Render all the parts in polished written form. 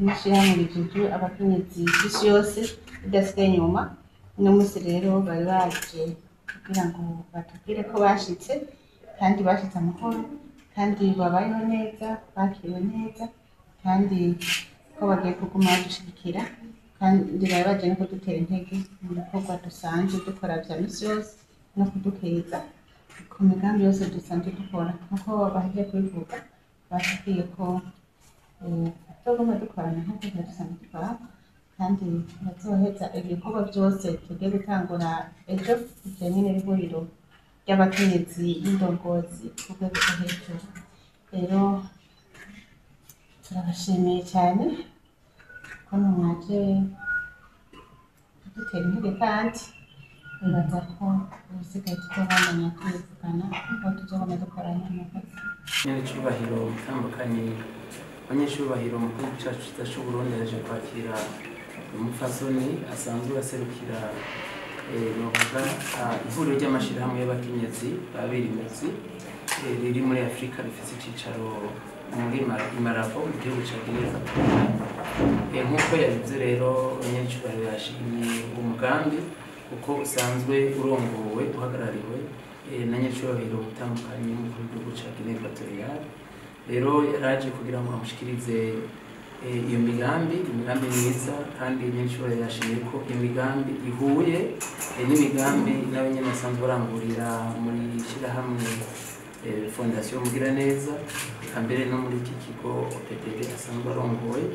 N'ishirahamwe rijejwe abakenyezi kw'isi yose ridasigaye inyuma. Uno musi rero bari baje kugira ngo batubwire ko bashitse, kandi bashitse amahoro, kandi babayeho neza, bakiriwe neza, kandi ko bagiye kuguma badushigikira. Kandi bari baje no kudutera intege mu bikorwa dusanzwe dukora vya misi yose no kudukeza ku migambi yose dusanzwe dukora. Nkuko bahejeje kubivuga, batubwiye ko tuzoguma dukorana nkuko twari dusanzwe dukora, kandi bazoheza ibikorwa vyose tugiye gutangura ejo bijanye n'ihuriro ry'abakenyezi b'indongozi ku rwego rwo hejuru. Rero turabashimiye cyane ko mwaje kudutera intege, kandi nibaza ko ibisigaye tuzobandanya tubivugana kuko tuzoguma dukorana. Murakoze. Nyenicubahiro mutandukanye, abanyecubahiro, mu gihugu cyacu cyiza cy'u Burundi yaje kwakira umupfasoni asanzwe aserukira, novuga, ihuriro ry'amashirahamwe y'abakenyezi b'abirimizi riri muri Afurika, rifise icicaro muri Imalabo mu gihugu ca Guinée Equatoriale. Nk'uko yabivuze rero, nyenicubahiro yashimye uwo mugambi kuko usanzwe urongowe, uhagarariwe na nyenicubahiro utandukanye w'umukuru w'igihugu ca Guinée Equatoriale. Rero yaraje kugira ngo amushikirize iyo migambi, imigambi myiza, kandi nyenicubahiro yashimye ko iyo migambi ihuye n'imigambi nawe nyene asanzwe arangurira muri shirahamwe Fondation Mugiraneza, eka mbere no muri iki kigo OPDD asanzwe arongoye.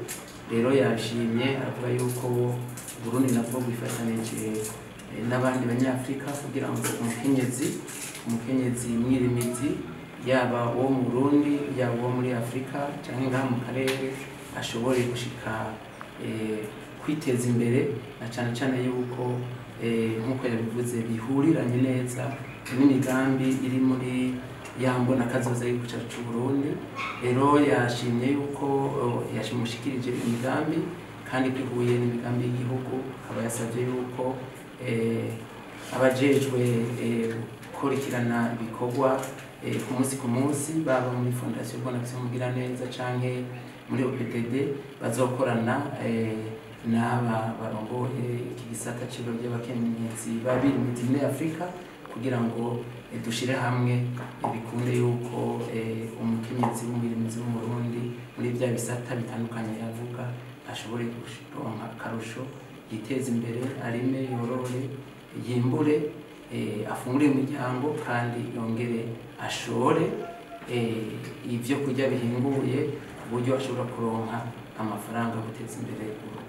Rero yashimye, avuga yuko Burundi nabwo bwifatanije n'abandi banyafrika kugira ngo umukenyezi mwirimizi, yaba uwo mu Burundi, yaba uwo muri Afurika canke ngaha mu karere, ashobore gushika kwiteza imbere, na cane cane yuko nk'uko yabivuze bihuriranye neza n'imigambi iri muri ya mbona kazoza y'igihugu cyacu c'u Burundi. Rero yashimye yuko yashimushikirije imigambi kandi ko ihuye n'imigambi y'igihugu, akaba yasabye yuko abajejwe gukurikirana ibikorwa ku munsi ku munsi, baba muri Fondation Bonne Action Mugiraneza canke muri OPDD, bazokorana n'aba barongoye iki gisata c'ibiro by'abakenyezi b'abirimizi muri Afurika kugira ngo dushire hamwe bikunde yuko umukenyezi w'umwirimizi w'Umurundi muri bya bisata bitandukanye yavuga ashobore kuronka akarusho, yiteze imbere, arime, yorore, yimbure, afungure imiryango, kandi yongere ashore ibyo kurya bihinguye ku buryo ashobora kuronka amafaranga yo guteza imbere urugo.